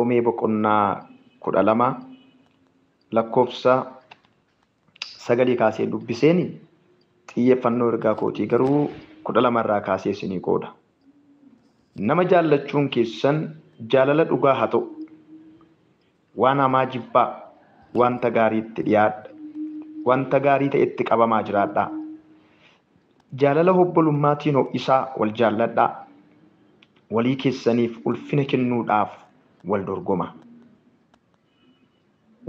Roomee boqonnaa 12 lakkoofsa 9 kaasee dubbiseen xiyyeeffannoo ergaa kootii garuu 12 irraa kaasee isinii qooda. Nama jaallachuun keessan jaalala dhugaa haa ta'u. Waan hamaa jibbaa, wanta gaariitti dhiyaadha. Wanta gaarii ta'etti qabamaa jiraadhaa. Jaalala obbolummaatiin ho'isaa wal jaalladhaa. Walii keessaniif ulfina kennuudhaaf wal dorgoma.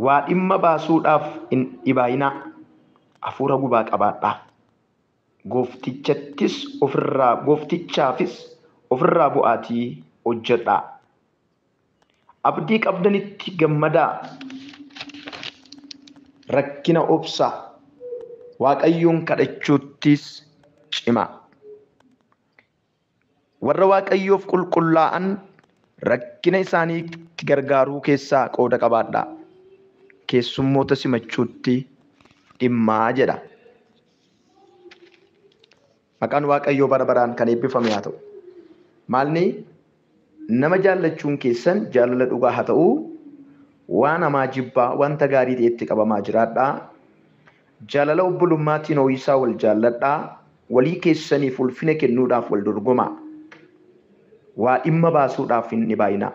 Waa dhimma baasuudhaaf hin dhibaayinaa. Hafuura gubaa qabaadhaa. Gooftichattis ofirraa gooftichaafis ofirraa bu'aatii hojjedhaa. Abdii qabdanitti gammadaa. Rakkina obsaa. Waaqayyoon kadhachuuttis cimaa. Warra Waaqayyoof qulqullaa'an rakkina isaaniitti gargaaruu keessaa qooda qabaadhaa. Keessummoota simachuutti dhimmaa jedha. Maqaan Waaqayyoo bara baraan kan eebbifame haa ta'u. Maalni nama jaallachuun keessan jaalala dhugaa haa ta'u. Waan hamaa jibbaa, wanta gaarii ta'etti qabamaa jiraadhaa. Jaalala obbolummaatiin ho'isaa wal jaalladhaa. Walii keessaniif ulfina kennuudhaaf wal dorgomaa. Waa dhimma baasuudhaaf hin dhibaayinaa.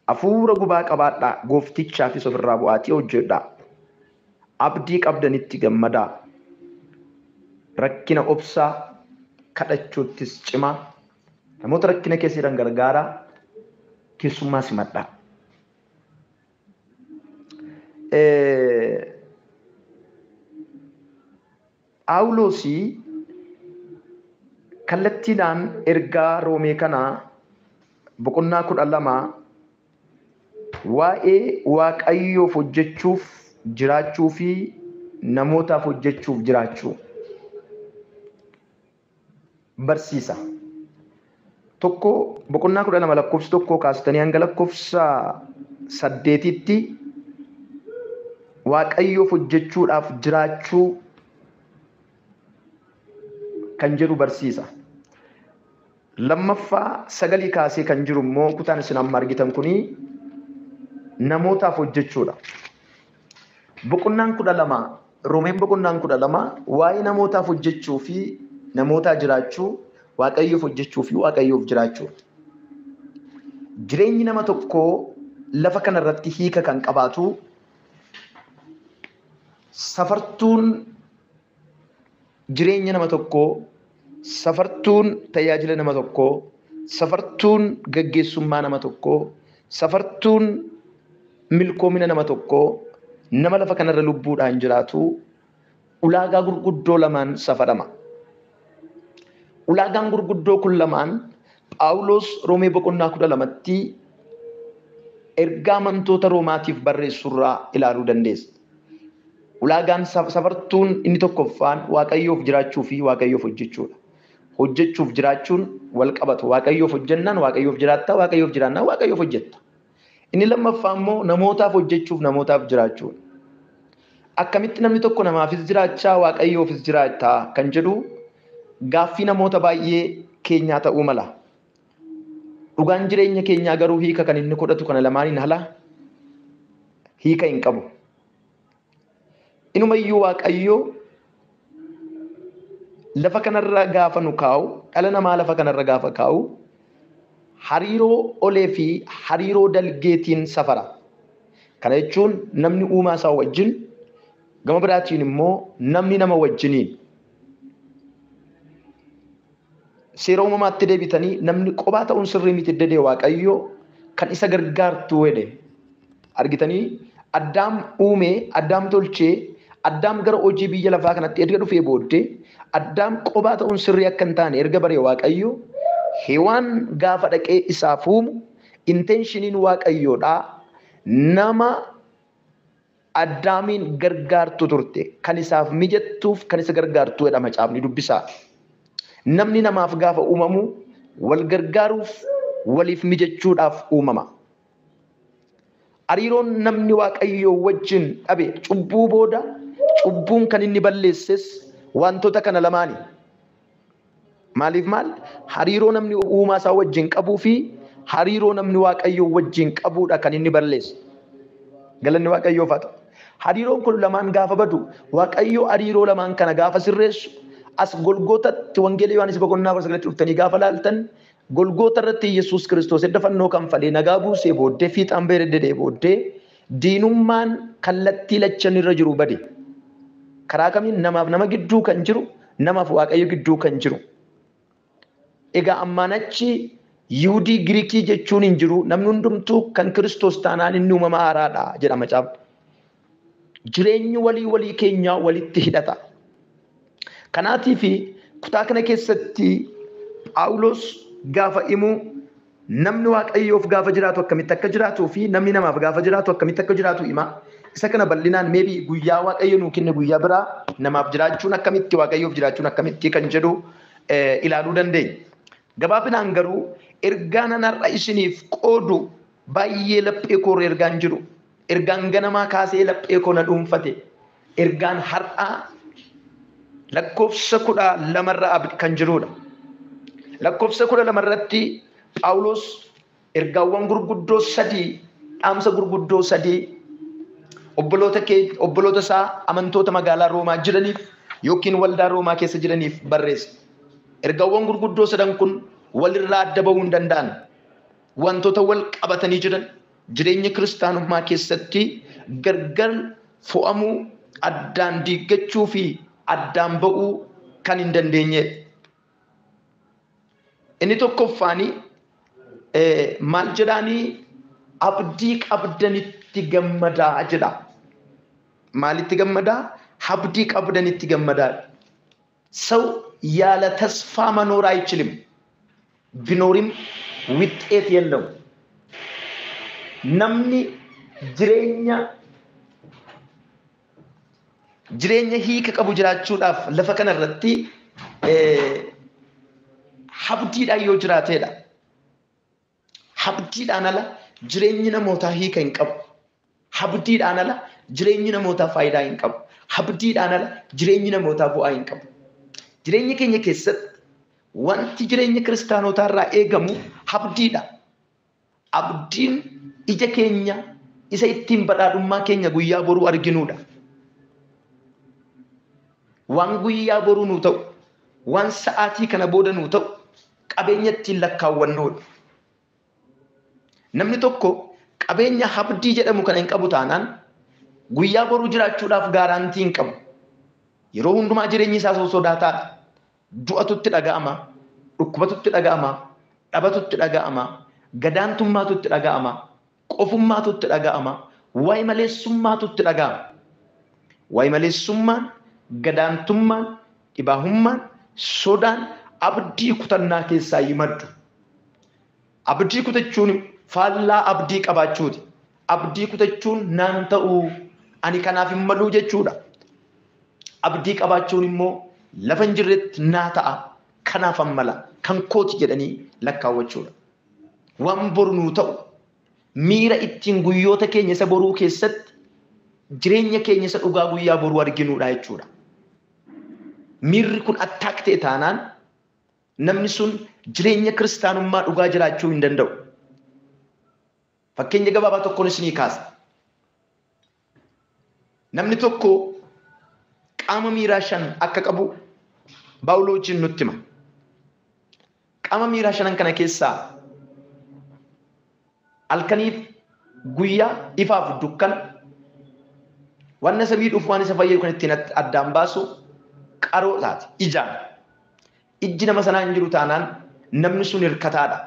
Hafuura gubaa qabaadhaa. Gooftichaafis ofirraa bu'aatii hojjedhaa. Abdii qabdanitti gammadaa. Rakkina obsaa, kadhachuuttis cimaa. Namoota rakkina keessa jiran gargaaraa. Keessummaa simadhaa. Phaawulosii kallattiidhaan ergaa Roomee kanaa boqonnaa 12 waa'ee Waaqayyoof hojjechuuf jiraachuu fi namootaaf hojjechuuf jiraachuu barsiisa. Tokko boqonnaa 12 lakkoofsa 1 kaastanii hanga lakkoofsa 8tti Waaqayyoof hojjechuudhaaf jiraachuu kan jedhu barsiisa. Lammaffaa 9 kaasee kan jiru immoo kutaan isin amma argitan kuni namootaaf hojjechuudha. Boqonnaan 12 Roomeen boqonnaan 12 waa'ee namootaaf hojjechuu fi namootaa jiraachuu, Waaqayyoof hojjechuu fi Waaqayyoof jiraachuu. Jireenyi nama tokkoo lafa kanarratti hiika kan qabaatu safartuun jireenya nama tokkoo, safartuun tajaajila nama tokkoo, safartuun gaggeessummaa nama tokkoo, safartuun milkoomina nama tokkoo, nama lafa kanarra lubbuudhaan jiraatu ulaagaa gurguddoo lamaan safarama. Ulaagaan gurguddoo kun lamaan Phaawulos Roomee boqonnaa 12tti ergaa amantoota Roomaatiif barreessurraa ilaaluu dandeessa. Ulaagaan safartuun inni tokkoffaan Waaqayyoof jiraachuu fi Waaqayyoof hojjechuudha. Hojjechuuf jiraachuun wal qabatu. Waaqayyoof hojjennaan Waaqayyoof jiraatta, Waaqayyoof jiraannaan Waaqayyoof hojjetta. Inni lammaffaa immoo namootaaf hojjechuuf namootaaf jiraachuudha. Akkamitti namni tokko namaafis jiraachaa Waaqayyoofis jiraata kan jedhu gaaffii namoota baay'ee keenyaa ta'uu mala. Dhugaan jireenya keenyaa garuu hiika kan inni godhatu kana lamaaniin ala hiika hin qabu. Inumayyuu Waaqayyoo lafa kanarra gaafa nu kaa'u, dhala namaa lafa kanarra gaafa kaa'u, hariiroo olee fi hariiroo dalgeetiin safara. Kana jechuun namni uumaa isaa wajjin, gama biraatiin immoo namni nama wajjiniin. Seera uumamaatti deebitanii namni qobaa ta'uun sirrii miti dedee Waaqayyoo kan isa gargaartu jedhe. Argitanii Addaam uumee, Addaam tolchee, Addaam gara hojii biyya lafaa kanatti erga dhufee booddee Addaam qobaa ta'uun sirrii akka hin taane erga baree Waaqayyo Hewaan gaafa dhaqee isaaf uumu intenshiniin Waaqayyoodhaa nama Addaamiin gargaartu turte, kan isaaf mijattuuf kan isa gargaartu jedha macaafni dubbisaa. Namni namaaf gaafa uumamu wal gargaaruuf waliif mijachuudhaaf uumama. Hariiroon namni Waaqayyoo wajjin dhabe cubbuu booda cubbuun kan inni balleesses wantoota kana lamaani. Maaliif maal? Hariiroo namni uumaa isaa wajjin qabuu fi Hariiroo namni Waaqayyoo wajjin qabuudha kan inni balleessu. Galanni Waaqayyoof haa ta'u. Hariiroon kun lamaan gaafa badu, Waaqayyoo hariiroo lamaan kana gaafa sirreessu, as Golgootatti Wangeela Yohaannis boqonnaa 19tti dhuftanii gaafa laaltan, Golgoota irratti Yesuus Kiristoos edda fannoo kanfalee nagaa buusee booddee, fiixaan ba'ee deddeebi'ee booddee, diinummaan kallattii lachan irra jiru bade. Karaa kamiin? Namaaf nama gidduu kan jiru, namaaf Waaqayyo gidduu kan jiru. Egaa ammaan achi Yihudii Giriikii jechuun hin jiru, namni hundumtuu kan Kiristoos taanaan inni uumama haaraadha jedha macaafni. Jireenyi walii walii keenyaa walitti hidhata. Kanaatiif kutaa kana keessatti Phaawulos gaafa himu, namni Waaqayyoof gaafa jiraatu akkamitti akka jiraatuu fi namni namaaf gaafa jiraatu akkamitti akka jiraatu hima. Isa kana bal'inaan maybe guyyaa Waaqayyo nuu kenne guyyaa biraa namaaf jiraachuun akkamitti, Waaqayyoof jiraachuun akkamitti kan jedhu ilaaluu dandeenya. Gabaabinaan garuu ergaa nan har'a isiniif qoodu baay'ee laphee koorra ergaan jiru. Ergaan ganamaa kaasee laphee koo na dhuunfate. Ergaan har'aa lakkoofsa 12rra kan jirudha. Lakkoofsa 12rratti Phaawulos ergaawwan gurguddoo sadii, dhaamsa gurguddoo sadii obboloota isaa amantoota magaalaa Roomaa jiraniif yookiin waldaa Roomaa keessa jiraniif barreessa. Ergaawwan gurguddoo sadan kun walirraa adda bahuu hin danda'an. Wantoota wal qabatanii jiran, jireenya kiristaanummaa keessatti gargar fo'amuu, addaan diiggachuu fi addaan ba'uu kan hin dandeenyedha. Inni tokkoffaani maal jedhaanii? Abdii qabdanitti gammadaa jedha. Maalitti gammadaa? Abdii qabdanitti gammadaa. ሰው ያለ ተስፋ መኖር አይችልም። ቢኖርም ውጤት የለውም። Namni jireenya hiika qabu jiraachuudhaaf lafa kana irratti abdiidhaan yoo jiraateedha. Abdiidhaan ala jireenyi namootaa hiika hin qabu. Abdiidhaan ala jireenyi namootaa faayidaa hin qabu. Abdiidhaan ala jireenyi namootaa bu'aa hin qabu. Jireenya keenya keessatti wanti jireenya kiristaanotaa irraa eegamu abdiidha. Abdiin ija keenya isa ittiin badhaadhummaa keenya guyyaa boruu arginuudha. Waan guyyaa boruu nuu ta'u, waan sa'aatii kana booda nuu ta'u, qabeenya ittiin lakkaawwannuudha. Namni tokko qabeenya abdii jedhamu kana hin qabu taanaan guyyaa boruu jiraachuudhaaf gaaraantii hin qabu. Yeroo hundumaa jireenyi isaa sodaataadha. Du'atutti dhaga'ama, dhukkubatutti dhaga'ama, dhabatutti dhaga'ama, gadaantummaatutti dhaga'ama, qofummaatutti dhaga'ama, waa'ee maleessummaatutti dhaga'ama. Waa'ee maleessummaan, gadaantummaan, dhibaahummaan, sodaan abdii kutannaa keessaa maddu. Abdii kutachuun faallaa abdii qabaachuuti. Abdii kutachuun naan ta'uu, ani kanaaf hin maluu jechuudha. Abdii qabaachuun immoo lafa hin jirretti naa ta'a, kanaaf mala, kan kooti jedhanii lakkaawwachuudha. Waan boru nuu ta'u, miira ittiin guyyoota keenya isa boruu keessatti jireenya keenya isa dhugaa guyyaa boruu arginuudha jechuudha. Miirri kun attaak ta'e taanaan namni sun jireenya kiristaanummaa dhugaa jiraachuu hin danda'u. Fakkeenya gabaabaa tokkoon isinii kaasa. Namni tokko qaama miiraa 5 akka qabu baayoloojiin nutti hima. Qaama miiraa shanan kana keessaa halkaniif guyyaa, ifaaf dukkana, waan isa miidhuuf waan isa fayyadu kan ittiin addaan baasu qaroo isaati, ijaan. Ijji nama sanaa hin jiru taanaan namni sun hirkataadha.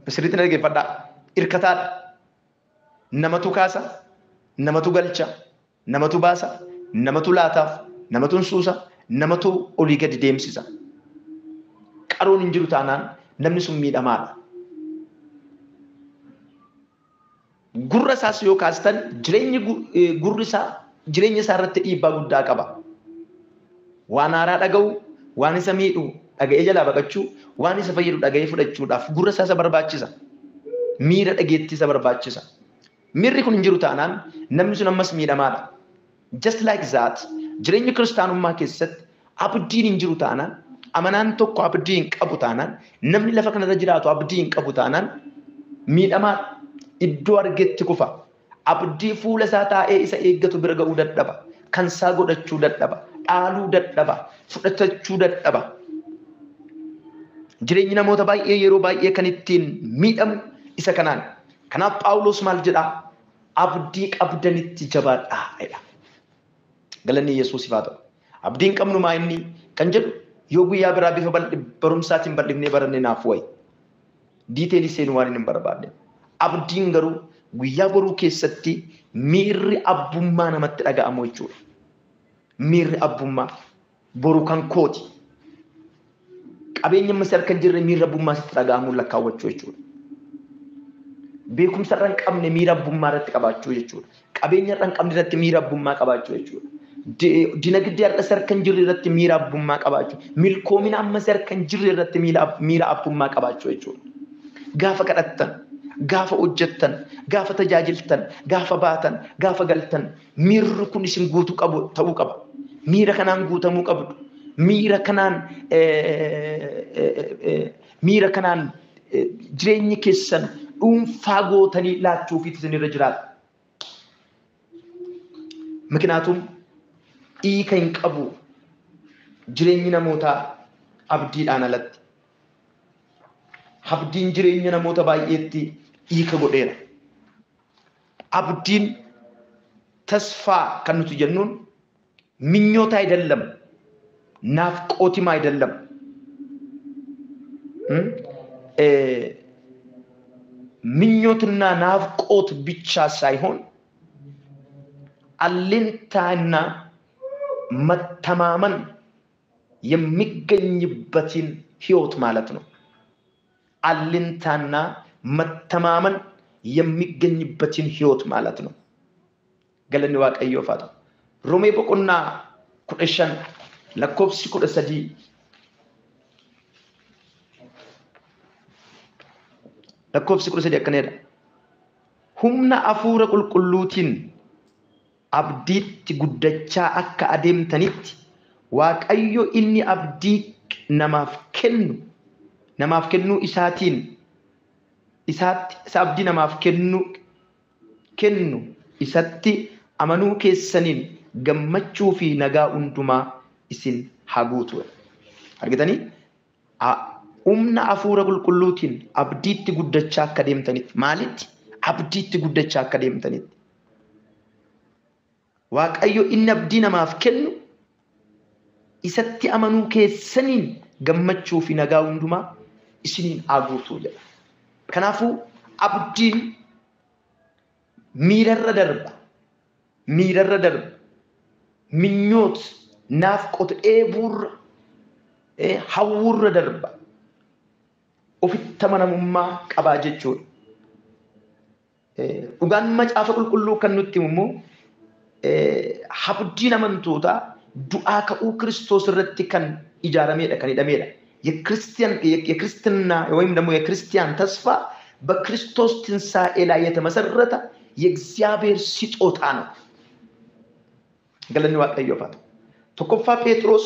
Sirriitti na dhaggeeffadhaa. Hirkataadha. Namatu kaasa, namatu galcha, namatu baasa, namatu laataaf, namatu suusa, namatu olii gadi deemsisa. Qaroon hin jiru taanaan namni sun miidhamaadha. Gurra isaas yoo kaastan jireenyi gurri isaa jireenya isaa irratti dhiibbaa guddaa qaba. Waan haaraa dhaga'u, waan isa miidhu dhaga'ee jalaa baqachuu, waan isa fayyadu dhaga'ee fudhachuudhaaf gurra isaa isa barbaachisa. Miira dhageettii isa barbaachisa. Miirri kun hin jiru taanaan namni sun ammas miidhamaadha. Just like that, jireenya kiristaanummaa keessatti abdiin hin jiru taanaan, Amanaan tokko abdii hin qabu taanaan, namni lafa kanarra jiraatu abdii hin qabu taanaan miidhamaa iddoo argetti kufa. Abdii fuula isaa taa'ee isa eeggatu bira ga'uu dadhaba. Kansaa godhachuu dadhaba. Dhaaluu dadhaba. Fudhatachuu dadhaba. Jireenyi namoota baay'ee yeroo baay'ee kan ittiin miidhamu isa kanaan. Kanaaf Phaawulos maal jedhaa? Abdii qabdanitti jabaadhaa jedha. Galanni Yesuusiif haa ta'u. Abdii hin qabnu maa inni kan jedhu yoo guyyaa biraa bifa barumsaatiin bal'ifnee baranne naaf wayi. Diiteelii seenuu waan hin barbaadne. Abdiin garuu guyyaa boruu keessatti miirri abbummaa namatti dhaga'amu jechuudha. Miirri abbummaa boru kan kooti. Qabeenya ammas harka hin jirre miirri abbummaa sitti dhaga'amuun lakkaawwachuu jechuudha. Beekumsa irra hin qabne miira abbummaa irratti qabaachuu jechuudha. Qabeenya irra hin qabne irratti miira abbummaa qabaachuu jechuudha. Dinagdee har'a harka hin jirre irratti miira abbummaa qabaachuu. Milkoomina ammas harka hin jirre irratti miira abbummaa qabaachuu jechuudha. Gaafa kadhattan, gaafa hojjettan, gaafa tajaajiltan, gaafa baatan, gaafa galtan miirri kun isin guutuu qabu ta'uu qaba. Miira kanaan guutamuu qabdu. Miira kanaan jireenyi keessan dhuunfaa gootanii laachuufiitu isinirra jiraata. Miknaatum hiika hin qabu jireenyi namootaa abdiidhaan alatti. Abdiin jireenya namoota baay'eetti hiika godheera. Abdiin tasfaa kan nuti jennuun ምኞት አይደለም፣ ናፍቆትም አይደለም። ምኞትና ናፍቆት ብቻ ሳይሆን አለኝታና መተማመን የሚገኝበትን ህይወት ማለት ነው። አለኝታና መተማመን የሚገኝበትን ህይወት ማለት ነው። Galanni Waaqayyoof haa ta'u. Roomee boqonnaa 15 lakkoofsi 13 lakkoofsi 13 akkana jedha. Humna hafuura qulqulluutiin abdiitti guddachaa akka adeemtanitti Waaqayyo inni abdii namaaf kennu namaaf kennuu isaatiin isaatti isa abdii namaaf kennu isatti amanuu keessaniin gammachuu fi nagaa hundumaa isin haa guutu. Argitanii? Humna hafuura qulqulluutiin abdiitti guddachaa akka deemtanitti. Maalitti? Abdiitti guddachaa akka deemtanitti. Waaqayyo inni abdii namaaf kennu isatti amanuu keessaniin gammachuu fi nagaa hundumaa isiniin haa guutu jedha. Kanaafuu abdiin miirarra darba. Miirarra darba. ምኞት ናፍቆት dheebuurra hawwuurra darba. Ofitti amanamummaa qabaa jechuudha. Dhugaan macaafa qulqulluu kan nutti himu immoo abdiin amantootaa du'aa ka'uu Kiristoos irratti kan ijaaramedha, kan hidhamedha. የክርስትና ወይም ደግሞ የክርስቲያን ተስፋ በክርስቶስ ትንሣኤ ላይ የተመሰረተ የእግዚአብሔር ስጦታ ነው። Galanni Waaqayyoof haa ta'u. Tokkoffaa Phexros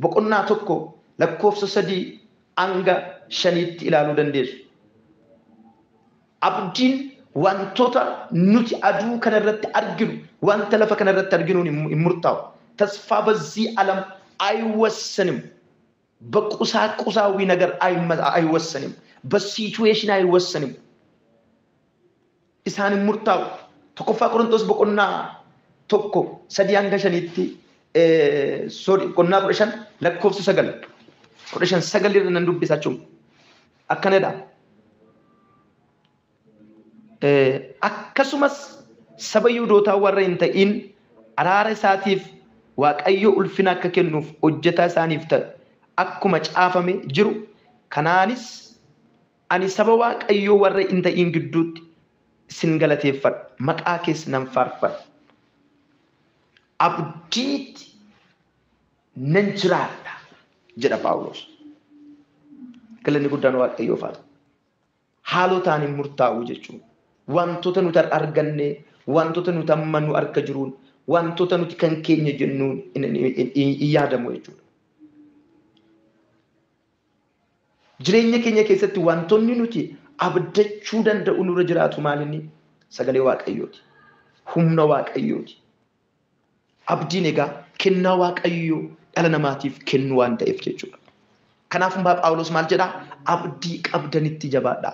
boqonnaa 1 lakkoofsa 3 hanga 5tti ilaaluu dandeessu. Abdiin wantoota nuti aduu kanarratti arginu, wanta lafa kanarratti arginuun hin murtaa'u. ተስፋ በዚህ ዓለም አይወሰንም። በቁሳቁሳዊ ነገር አይወሰንም። በሲቹዌሽን አይወሰንም። Isaan hin murtaa'u. Tokkoffaa Qorontos boqonnaa 1 3 hanga 5tti sorry boqonnaa 15 lakkoofsa 9 15 9 irra nan dubbisa jechuun akkanadha. Akkasumas saba Yihuudootaa warra hin ta'in araara isaatiif Waaqayyo ulfina akka kennuuf hojjetaa isaaniif ta'e akkuma caafame jiru. Kanaanis ani saba Waaqayyoo warra hin ta'in gidduutti isin galateeffadha, maqaa keessa nan faarfadha. Abdiitti nan jiraadha jedha Phaawulos. Galanni guddaan Waaqayyoof haa ta'u. Haalotaan hin murtaa'u jechuudha. Wantoota nuti arganne, wantoota nuti amma nu harka jiruun, wantoota nuti kan keenya jennuun hin yaadamu jechuudha. Jireenya keenya keessatti wantoonni nuti abdachuu danda'u nurra jiraatu maalinni? Sagalee Waaqayyooti. Humna Waaqayyooti. Abdiin egaa kennaa Waaqayyoo dhala namaatiif kennu waan ta'eef jechuudha. Kanaaf Phaawulos maal jedhaa? Abdii qabdanitti jabaadhaa.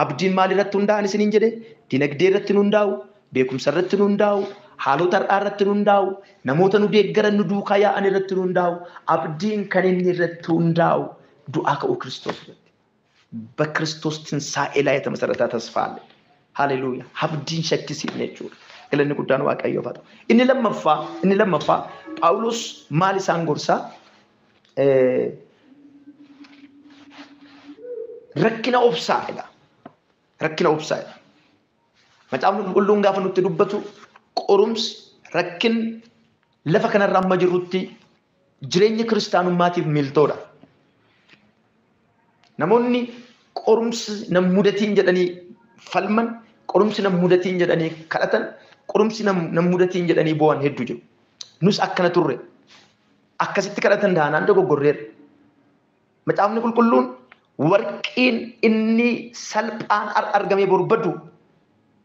Abdiin maal irratti hundaa'an isiniin jedhee? Dinagdee irratti hin hundaa'u, beekumsa irratti hin hundaa'u, haalota har'aa irratti hin hundaa'u, namoota nu deeggaran nu duukaa yaa'an irratti hin hundaa'u. Abdiin kan inni irratti hundaa'u du'aa ka'uu Kiristoos irratti. በክርስቶስ ትንሣኤ ላይ የተመሰረተ ተስፋ አለ። ሃሌሉያ abdiin shakkisiifne jechuudha. Galanni guddaan Waaqayyoof haa ta'u. Inni lammaffaa Phaawulos maal isaan gorsaa? Rakkina obsaa jedha. Rakkina obsaa jedha. Macaafni Qulqulluun gaafa nutti dubbatu qorumsi, rakkin lafa kanarra amma jirrutti jireenya kiristaanummaatiif miiltoodha. Namoonni qorumsi nan mudatiin jedhanii falman, qorumsi nan mudatiin jedhanii kadhatan, qorumsi nan mudatiin jedhanii bo'an hedduu jiru. Nus akkana turre. Akkasitti kadhatan taanaan dogoggorreerra. Macaafni Qulqulluun warqiin inni salphaan argamee boru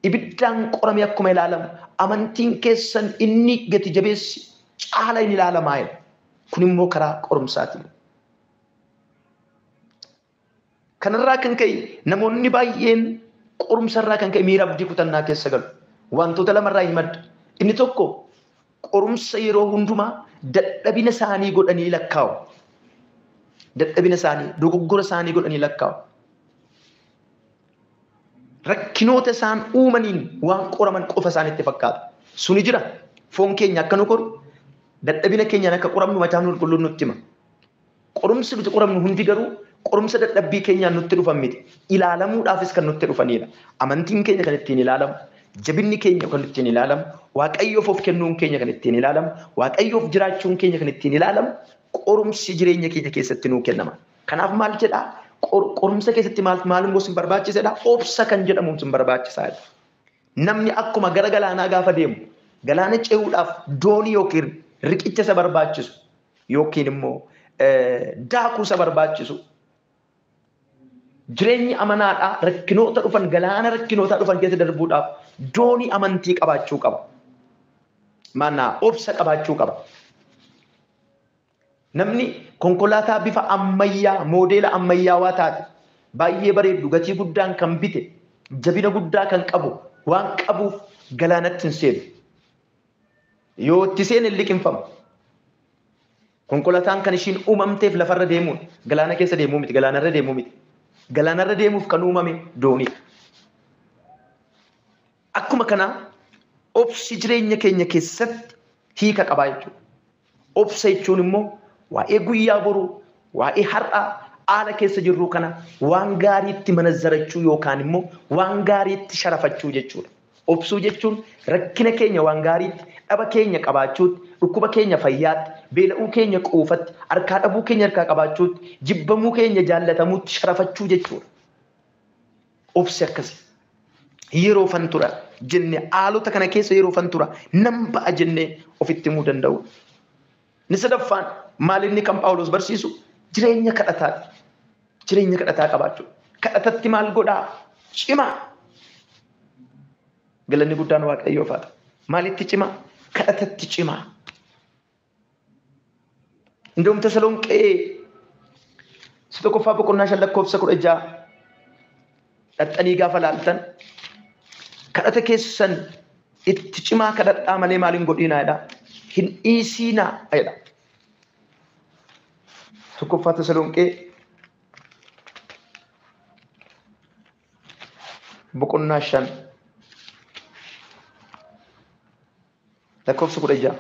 ibiddaan qoramee akkuma ilaalamu, amantiin keessan inni gati jabeessi caala inni ilaalamaa jedha. Kun immoo karaa qorumsaatiin. Kanarraa kan ka'e namoonni baay'een qorumsarraa kan ka'e miira abdii kutannaa keessa galu. Wantoota lamarraa hin madda. Inni tokko, qorumsa yeroo hundumaa dadhabina isaanii godhanii lakkaa'u. Dadhabina isaanii, dogoggora isaanii godhanii lakkaa'u. Rakkinoota isaan uumaniin waan qoraman qofa isaanitti fakkaata. Suni jira. Foon keenya akka nu qoru, dadhabina keenyaan akka qoramnu Macaafni Qulqulluun nutti hima. Qorumsi nuti qoramnu hundi garuu qorumsa dadhabbii keenyaan nutti dhufan miti. Ilaalamuudhaafis kan nutti dhufanidha. Amantiin keenya kan ittiin ilaalamu, jabinni keenya kan ittiin ilaalamu, Waaqayyoof of kennuun keenya kan ittiin ilaalamu, Waaqayyoof jiraachuun keenya kan ittiin ilaalamu, qorumsi jireenya keenya keessatti nuu kennama. Kanaaf maal jedhaa? Qorumsa keessatti maal maal immoo sin barbaachisedha? Obsa kan jedhamu sin barbaachisaadha. Namni akkuma gara galaanaa gaafa deemu, galaana ce'uudhaaf doonii yookiin riqicha isa barbaachisu yookiin immoo daakuu isa barbaachisu, jireenyi amanaadhaa rakkinoota dhufan, galaana rakkinoota dhufan keessa darbuudhaaf doonii amantii qabaachuu qaba. Maannaa obsa qabaachuu qaba. Namni konkolaataa bifa ammayyaa, moodeela ammayyaawaa taate, baay'ee bareeddu, gatii guddaan kan bite, jabina guddaa kan qabu waan qabuuf galaanatti hin seenu. Yoo itti seene liqinfama. Konkolaataan kan ishiin uumamteef lafarra deemuun, galaana keessa deemuu miti, galaanarra deemuu miti. Galaanarra deemuuf kan uumame dooniidha. Akkuma kanaa obsi jireenya keenya keessatti hiika qabaa jechuudha. Obsa jechuun immoo waa'ee guyyaa boruu, waa'ee har'aa haala keessa jirru kana waan gaariitti manazzarachuu yookaan immoo waan gaariitti sharafachuu jechuudha. Obsuu jechuun rakkina keenya waan gaariitti, dhaba keenya qabaachuutti, dhukkuba keenya fayyaatti, beela'uu keenya quufatti, harkaa dhabuu keenya harkaa qabaachuutti, jibbamuu keenya jaallatamuutti sharafachuu jechuudha. Obsi akkasii. Yeroo fan tura jenne, haalota kana keessa yeroo fan tura, nan ba'a jennee ofitti himuu danda'u. Inni sadaffaan maal inni kan Phaawulos barsiisu? Jireenya kadhataati. Jireenya kadhataa qabaachuu. Kadhatatti maal godhaa? Cimaa. Galanni guddaan Waaqayyoof haa ta'u. Maalitti cimaa? Kadhatatti cimaa. Indoom Tasalonqee isa tokkoffaa boqonnaa 5 lakkoofsa 16 dhaxxanii gaafa laaltan, kadhata keessan itti cimaa kadhadhaa malee maal hin godhinaa jedha. Hin dhiisinaa jedha. Tokkoffaa Tasalonqee boqonnaa 5 lakkoofsa 16.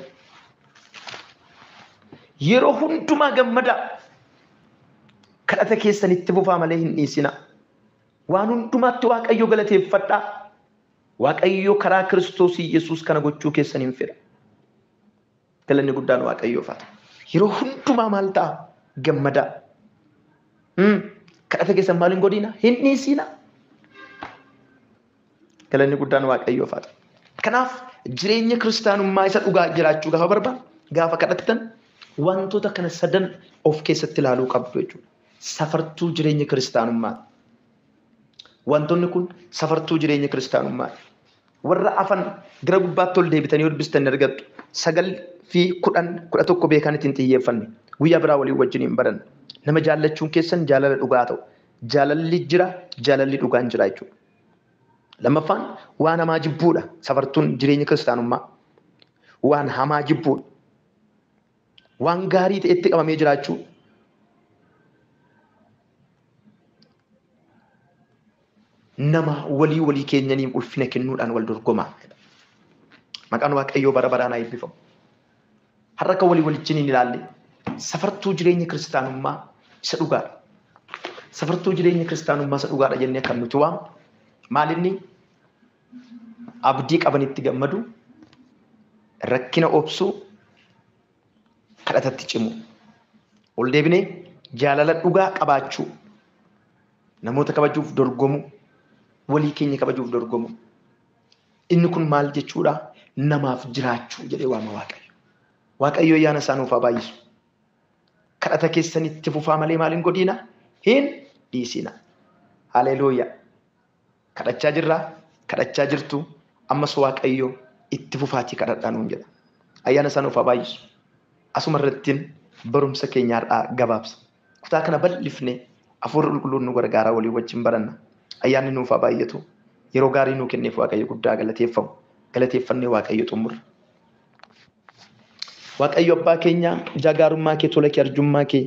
Yeroo hundumaa gammadaa, kadhata keessanitti fufaa malee hin dhiisinaa. Waan hundumaatti Waaqayyo galateeffadhaa. Waaqayyo karaa Kiristoos Yesuus kana gochuu keessan hin fedha. Galanni guddaan Waaqayyoof haa ta'u. Yeroo hundumaa maal ta'a? Gammadaa. Kadhata keessan maal hin godhina? Hin dhiisinaa. Galanni guddaan Waaqayyoof haa ta'u. Kanaaf jireenya kiristaanummaa isa dhugaa jiraachuu gaafa barbaadu, gaafa kadhattan wantoota kana sadan of keessatti ilaaluu qabdu jechuudha. safartuu jireenya kiristaanummaa. Wantoonni kun safartuu jireenya kiristaanummaa. Warra afan gara gubbaatti ol deebitanii dubbistan argattu. 9 fi 10 11 beekan ittiin xiyyeeffanne. Guyyaa biraa walii wajjin hin baranne. Nama jaallachuun keessan jaalala dhugaa ta'u. Jaalalli jira, jaalalli dhugaan jira jechuudha. Lammaffaan waan hamaa jibbuudha. Safartuun jireenya kiristaanummaa. Waan hamaa jibbuudha. Waan gaarii ta'etti qabamee jiraachuu. Nama walii walii keenyaniif ulfina kennuudhaan wal dorgomaa. Maqaan Waaqayyoo bara baraan haa eebbifamu. Har'a akka walii waliin hin ilaalle safartuu jireenya kiristaanummaa isa dhugaadha. Safartuu jireenya kiristaanummaa isa dhugaadha jennee kan nuti waamnu maalinni abdii qabanitti gammadu, rakkina obsuu, kadhatatti cimu. Ol deebinee jaalala dhugaa qabaachuu, namoota kabajuuf dorgomu, walii keenya kabajuuf dorgomu. Inni kun maal jechuudha? Namaaf jiraachuu jedhee waama Waaqayyo. Waaqayyo ayyaana isaa nuuf haa baay'isu. Kadhata keessanitti fufaa malee maal hin godhiina? Hin dhiisina. Haleluuyaa. Kadhachaa jirraa? Kadhachaa jirtu. Ammas Waaqayyo itti fufaatii kadhadhaa nuun jedha. Ayyaana isaa nuuf haa baay'isu. Asuma irrattiin barumsa keenya har'aa gabaabsa. Kutaa kana bal'ifnee hafuurri qulqulluun nu gargaaraa walii wajjin baranna. Ayyaanni nuuf haa baay'atu. Yeroo gaarii nuu kenneef Waaqayyo guddaa galateeffamu. Galateeffannee Waaqayyo xumurra. Waaqayyo abbaa keenya ija gaarummaa kee, tola kee, arjummaa kee,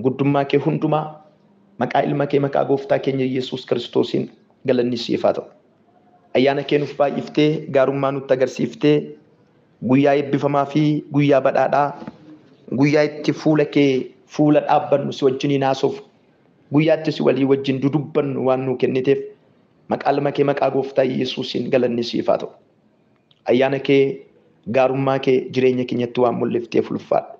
guddummaa kee hundumaa maqaa ilma kee maqaa gooftaa keenya Yesuus Kiristoosiin galanni siif haa ta'u. Ayyaana kee nuuf baay'iftee gaarummaa nutti agarsiiftee guyyaa eebbifamaa fi guyyaa badhaadhaa guyyaa itti fuula kee fuula dhaabbannu si wajjiniin haasofnu guyyaa itti si walii wajjin dudubbannu waan nuu kenniteef maqaa ilma kee maqaa gooftaa Yesuusiin galanni siif haa ta'u. Ayyaana kee gaarummaa kee jireenya keenyatti waan mul'ifteef ulfaadhu.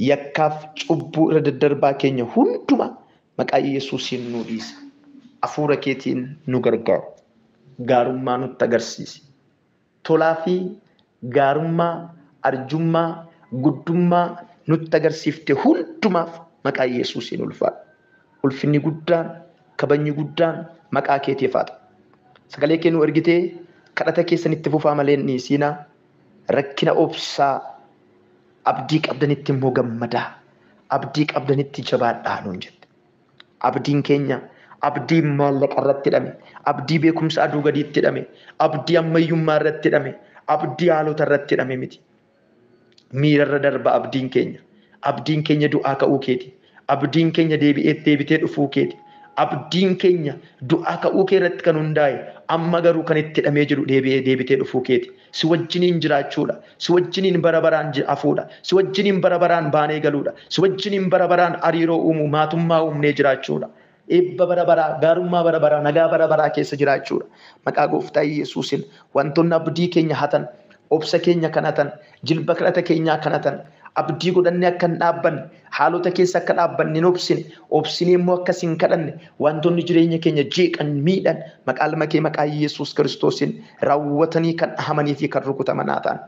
Yakkaaf cubbuu irra daddarbaa keenya hundumaa maqaa Yesuusiin nu dhiisi. Hafuura keetiin nu gargaaru. Gaarummaa nutti agarsiisi. Tolaa fi gaarummaa, arjummaa, guddummaa nutti agarsiifte hundumaaf maqaa Yesuusiin ulfaadhu. Ulfinni guddaan, kabajni guddaan maqaa keetiif haa ta'u. Sagalee kee nu ergitee kadhata keessanitti fufaa malee hin dhiisinaa. Rakkina obsaa abdii qabdanitti immoo gammadaa. Abdii qabdanitti jabaadhaa nuun jette. Abdiin keenya abdii maallaqa irratti hidhame, abdii beekumsa aduu gadiitti hidhame, abdii ammayyummaa irratti hidhame, abdii haalota irratti hidhame miti. Miirarra darba abdiin keenya. Abdiin keenya du'aa ka'uu keeti. Abdiin keenya deebitee dhufuu keeti. Abdiin keenya du'aa ka'uu kee irratti kan hundaa'e amma garuu kan itti hidhamee jiru deebitee dhufuu keeti. Si wajjiniin jiraachuudha. Si wajjiniin bara baraan hafuudha. Si wajjiniin bara baraan baanee galuudha. Si wajjiniin bara baraan hariiroo uumuu, maatummaa uumnee jiraachuudha. Eebba bara baraa, gaarummaa bara baraa, nagaa bara baraa keessa jiraachuudha. Maqaa gooftaa Yesuusiin wantoonni abdii keenya hatan, obsa keenya kan hatan, jilba kadhata keenyaa kan hatan, abdii godhannee akka hin dhaabbanne, haalota keessa akka dhaabbanne hin obsine, obsinee immoo akkas hin kadhanne, wantoonni jireenya keenya jeeqan, miidhan, maqaa ilma kee maqaa Yesuus Kiristoosiin raawwatanii kan dhahamanii fi kan rukutaman haa ta'an.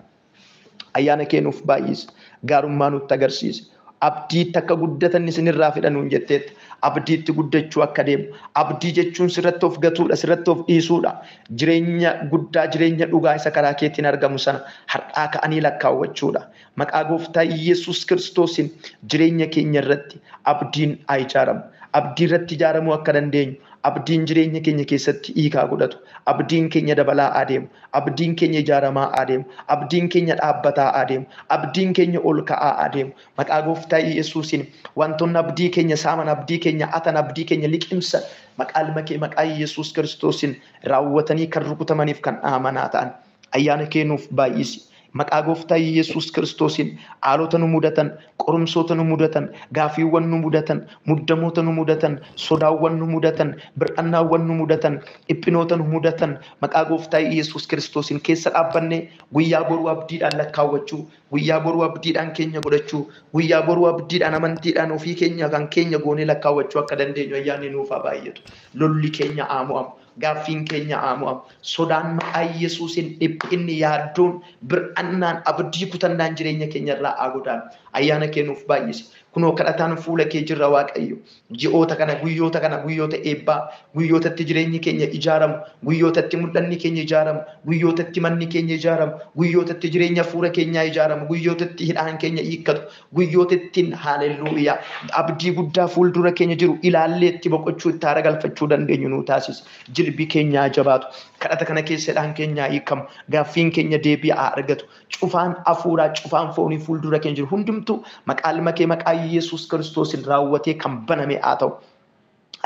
Ayyaana kee nuuf baay'isi, gaarummaa nutti agarsiisi. Abdiitti akka guddatan isinirraa fedhanuun jetteetta. Abdiitti guddachuu akka deemu. Abdii jechuun sirratti of gatuudha, sirratti of dhiisuudha. Jireenya guddaa, jireenya dhugaa isa karaa keetiin argamu sana har'aa ka'anii lakkaawwachuudha. Maqaa gooftaa Yesuus Kiristoosiin jireenya keenya irratti abdiin haa ijaaramu. Abdii irratti ijaaramuu akka dandeenyu, abdiin jireenya keenya keessatti hiikaa godhatu, abdiin keenya dabalaa adeemu, abdiin keenya ijaaramaa adeemu, abdiin keenya dhaabbataa adeemu, abdiin keenya ol ka'aa adeemu. Maqaa gooftaa Yesuusiin wantoonni abdii keenya saaman, abdii keenya atan, abdii keenya liqimsan maqaa ilma kee maqaa Yesuus Kiristoosiin raawwatanii kan rukutamaniif kan dhahaman haa ta'an. Ayyaana kee nuuf baay'isi. Maqaa gooftaa Yesuus Kiristoosiin haalota nu mudatan, qorumsoota nu mudatan, gaafiiwwan nu mudatan, muddamoota nu mudatan, sodaawwan nu mudatan, bir'annaawwan nu mudatan, dhiphinoota nu mudatan, maqaa gooftaa Yesuus Kiristoosiin keessa dhaabbannee guyyaa boruu abdiidhaan lakkaawwachuu, guyyaa boruu abdiidhaan keenya godhachuu, guyyaa boruu abdiidhaan amantiidhaan ofii keenya kan keenya goonee lakkaawwachuu akka dandeenyu ayyaanni nuuf haa baay'atu. Lolli keenya haa mo'amu. Gaaffiin keenya haa mo'amu. Sodaan maqaa Yesuusiin dhiphinni yaaddoon bir'annaan abdii kutannaan jireenya keenya irraa haa godaanu. Ayyaana kee nuuf baay'isi. Kunoo kadhataan fuula kee jirra Waaqayyo. Ji'oota kana guyyoota kana guyyoota eebbaa, guyyootatti jireenyi keenya ijaaramu, guyyootatti mul'anni keenya ijaaramu, guyyootatti manni keenya ijaaramu, guyyootatti jireenya fuula keenyaa ijaaramu, guyyootatti hidhaan keenya hiikkatu, guyyootatti haalelluuyaa abdii guddaa fuuldura keenya jiru ilaallee itti boqochuu itti haara galfachuu dandeenyu nu taasisa. Jilbi keenyaa jabaatu. Kadhata kana keessa hidhaan keenyaa hiikamu, gaaffiin keenya deebii haa argatu. Cufaan hafuuraa, cufaan foonii fuuldura keenya jiru hundumtuu maqaa ilma kee maqaa Yesuus Kiristoosiin raawwatee kan baname haa ta'u.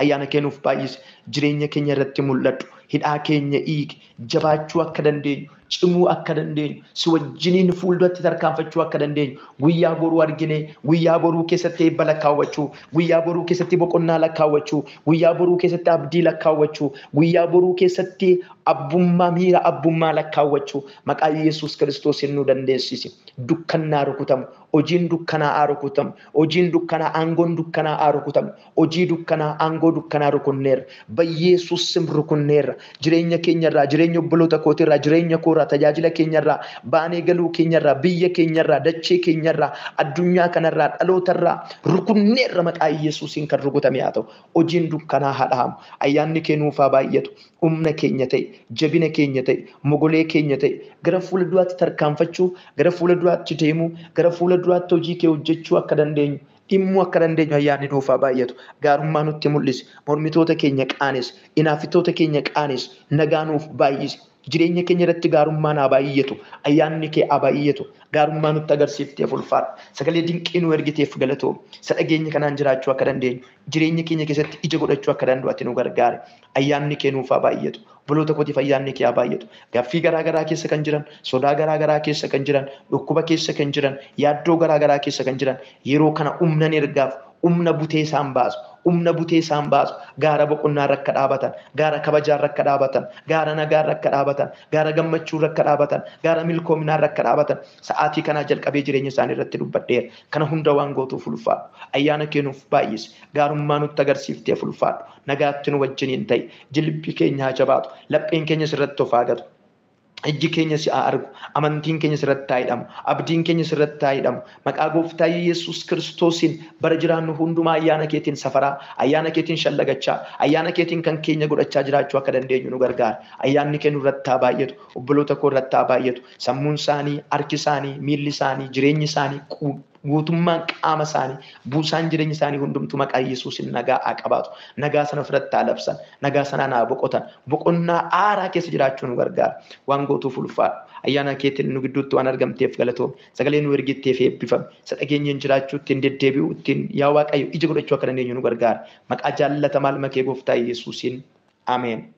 Ayyaana kee nuuf baay'isi. Jireenya keenya irratti mul'adhu. Hidhaa keenya hiiki. Jabaachuu akka dandeenyu, cimuu akka dandeenyu, si wajjiniin fuulduratti tarkaanfachuu akka dandeenyu, guyyaa boruu argine, guyyaa boruu keessatti eebba lakkaawwachuu, guyyaa boruu keessatti boqonnaa lakkaawwachuu, guyyaa boruu keessatti abdii lakkaawwachuu, guyyaa boruu keessatti abbummaa miira abbummaa lakkaawwachuu maqaa Yesuus Kiristoosiin nu dandeessisi. Dukkannaa rukutamu, hojiin dukkanaa haa rukutamu, hojiin dukkanaa aangoon dukkanaa haa rukutamu, hojii dukkanaa aangoo dukkanaa rukunneerra, Bayyeesuus sim rukunneerra, jireenya keenyarraa, jireenya obboloota kootiirraa, jireenya koorraa, tajaajila keenyarraa, baanee galuu keenyarraa, biyya keenyarraa, dachee keenyarraa, addunyaa kanarraa, dhalootarraa rukunneerra maqaa Yesuusiin kan rukutame haa ta'u. Hojiin dukkanaa haa dhahamu. Ayyaanni kee nuuf haa baay'atu. Humna keenya ta'e, jabina keenya ta'e, mogolee keenya ta'e, gara fuula duraatti tarkaanfachuu, gara fuula duraatti deemuu, gara fuula duraatti hojii kee hojjechuu akka dandeenyu, dhimmuu akka dandeenyu ayyaanni nuuf haa baay'atu. Gaarummaa nutti mul'isi. Mormitoota keenya qaanes, inaafitoota keenya qaanes, nagaa nuuf baay'isi. Jireenya keenya irratti gaarummaan haa baay'atu. Ayyaanni kee haa baay'atu. Gaarummaa nutti agarsiifteef ulfaadha. Sagalee dinqii nu ergiteef galatoom. Isa dhageenya kanaan jiraachuu akka dandeenyu, jireenya keenya keessatti ija godhachuu akka danda'u ati nu gargaari. Ayyaanni kee nuuf haa baay'atu. Obboloota kootiif ayyaanni kee haa baay'atu. Gaaffii garaa garaa keessa kan jiran, sodaa garaa garaa keessa kan jiran, dhukkuba keessa kan jiran, yaaddoo garaa garaa keessa kan jiran, yeroo kana humna ni ergaaf, humna butee isaan baasu, humna butee isaan baasu, gaara boqonnaa irra akka dhaabatan, gaara kabajaa irra akka dhaabatan, gaara nagaa irra akka dhaabatan, gaara gammachuu irra akka dhaabatan, gaara milkoominaa irra akka dhaabatan, sa'aatii kanaa jalqabee jireenya isaanii irratti dubbadheera. Kana hunda waan gootuuf ulfaadhu. Ayyaana kee nuuf baay'isi. Gaarummaa nutti agarsiifteef ulfaadhu. Nagaatti nu wajjiniin ta'i. Jilbi keenya haa jabaatu. Lapheen keenya sirratti of haa gatu. Ijji keenya si haa argu, amantiin keenya sirratti haa hidhamu, abdiin keenya sirratti haa hidhamu. Maqaa gooftaa Yesuus Kiristoosiin bara jiraannu hundumaa ayyaana keetiin safaraa, ayyaana keetiin shallagachaa, ayyaana keetiin kan keenya godhachaa jiraachuu akka dandeenyu nu gargaara. Ayyaanni kee nurratti haa baay'atu, obboloota koo irratti haa baay'atu. Sammuun isaanii, harki isaanii, miilli isaanii, jireenyi isaanii, guutummaan qaama isaanii, buusaan jireenya isaanii hundumtuu maqaa Yesuusiin nagaa haa qabaatu. Nagaa sana ofirratti haa labsan, nagaa sanaan haa boqotan. Boqonnaa aaraa keessa jiraachuu nu gargaara. Waan gootuuf ulfaadhu. Ayyaana keetiin nu gidduutti waan argamteef galatoom. Sagalee nu ergitteef eebbifame. Isa dhageenyeen jiraachuu ittiin deddeebi'u ittiin yaa Waaqayyo ija godhachuu akka dandeenyu nu gargaara. Maqaa jaallatamaa ilma kee gooftaa Yesuusiin. Ameen.